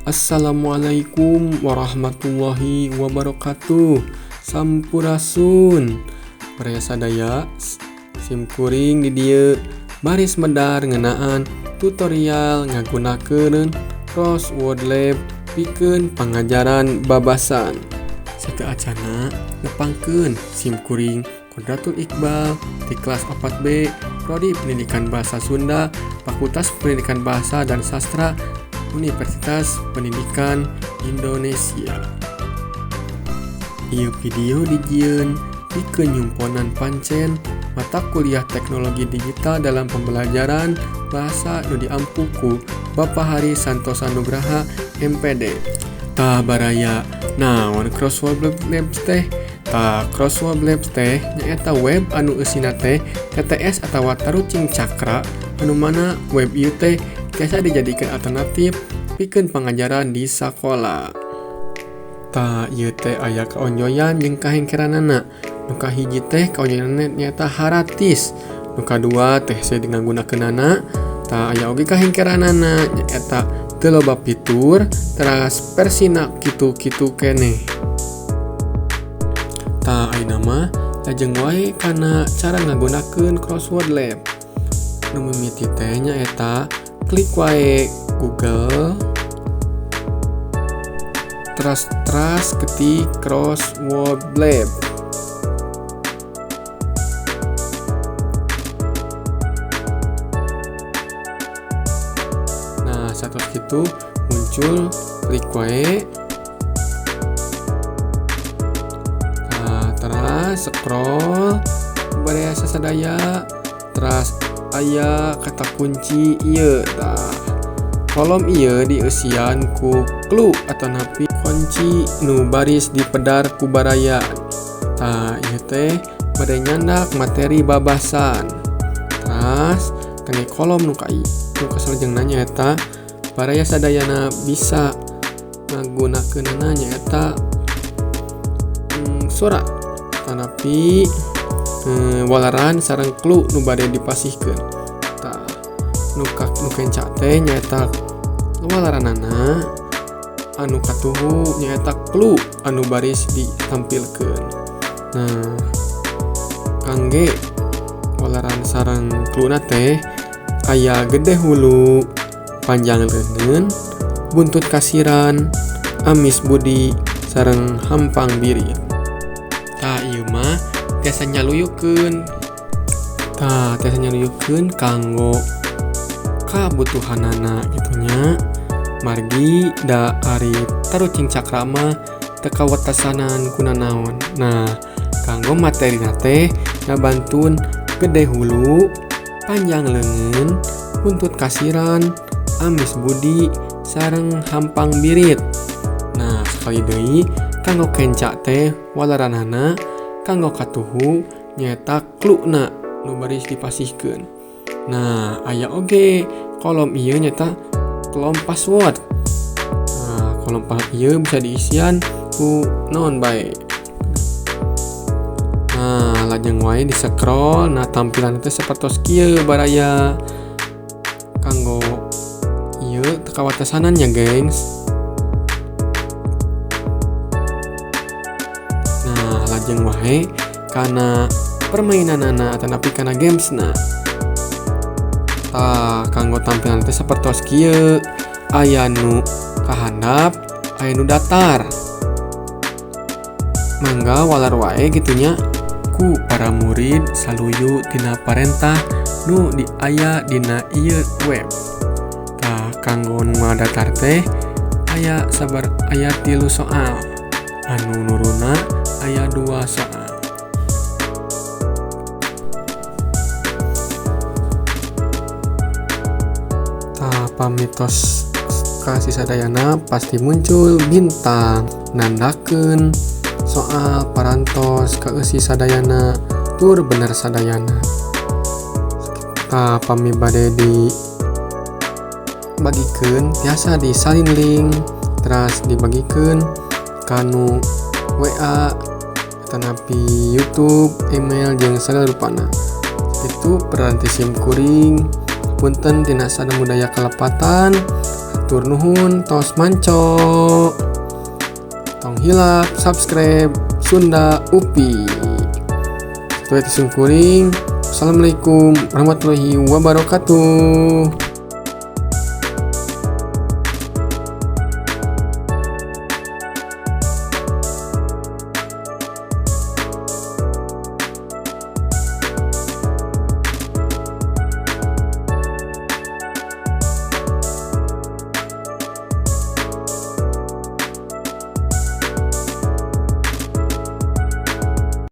Assalamualaikum warahmatullahi wabarakatuh. Sampurasun. Baraya sadaya, sim kuring di dieu baris medar ngeunaan tutorial ngagunakeun Crossword Lab pikeun pangajaran babasan. Sateu acana nepangkeun sim kuring Kodratul Iqbal di kelas 4B Prodi Pendidikan Bahasa Sunda, Fakultas Pendidikan Bahasa dan Sastra, Universitas Pendidikan Indonesia. Ieu video dijieun pikeun nyumponan pancen mata kuliah Teknologi Digital dalam Pembelajaran Bahasa nu diampu ku Bapak Hari Santosa Nugraha, MPD. Tah baraya, naon Crossword Labs teh? Tah, Crossword Labs teh nyaeta web anu eusina teh TTS atawa tarucing cakra, anu mana web ieu teh tiasa dijadikeun alternatif pikeun pangajaran di sakola. Tah, ieu teh aya kaonjoyan jeung kahengkeranana. Nu kahiji teh kaonjoyanna nyaeta haratis. Nu kadua teh hese ngagunakeunana. Tah, aya oge kahengkeranana nyaeta teu loba fitur, teras versina kitu-kitu keneh. Tah, ayeuna mah lajeng wae kana cara ngagunakeun Crossword Lab. Nu mimiti teh nyaeta klik wae Google, teras ketik Crossword Lab. Nah, satu gitu muncul, klik wae. Nah, teras scroll baraya sasadaya, teras aya kata kunci ieu. Tah, kolom ieu dieusian ku clue atanapi kunci nu baris dipedar ku baraya. Tah, ieu teh bade nyandak materi babasan. Teras kangge kolom nu kasalajengna nyaeta baraya sadayana bisa ngagunakeunana nyaeta surat atanapi waleran sareng clue nu bade dipasihkeun. Tah, nu kenca teh nyaeta waleranana, anu katuhu nyaeta clue anu baris ditampilkeun. Nah, kangge waleran sareng clue-na teh aya gede hulu, panjang leungeun, buntut kasiran, amis budi, sareng hampang birit. Tah, ieu mah tiasa nyaluyukeun. Tah, tiasa nyaluyukeun kanggo kabutuhanana kitu nya. Margi da ari tarucing cakra mah teu kawatasanan kunanaon. Nah, kanggo materina teh ngabantun gede hulu, panjang leungeun, buntut kasiran, amis budi, sareng hampang birit. Nah, sekali deui kanggo kenca teh waleranana, kanggo katuhu nyaeta clue-na nu baris dipasihkeun. Nah, aya oge kolom ieu nyaeta kolom password. Nah, kolom password ieu bisa diisian ku naon bae. Nah, lajeng wae di scroll. Nah, tampilan teh sapertos kieu baraya. Kanggo ieu teu kawatasanan nya, gengs. Nah, lajeng wae kana permainanana atanapi kana gamesna. Tah, kanggo tampilan teh sapertos kieu, aya nu kahandap, aya nu datar. Mangga walar wae kitu nya ku para murid saluyu tina parentah nu aya dina ieu web. Tah, kanggo nu ngadatar teh aya sabar aya 3 soal, anu nuruna aya 2 soal. Tah, pamitos kasih sadayana pasti muncul bintang nandakeun soal parantos kaeusi sadayana tur bener sadayana. Tah, pami bade dibagikeun tiasa disalin link teras dibagikeun kanu WA atanapi YouTube, email jeung sagala rupana. Itu peranti sim kuring. Punten tina sadaya kalepatan. Hatur nuhun tos manco. Tong hilap subscribe Sunda Upi. Sakitu ti simkuring. Assalamualaikum warahmatullahi wabarakatuh.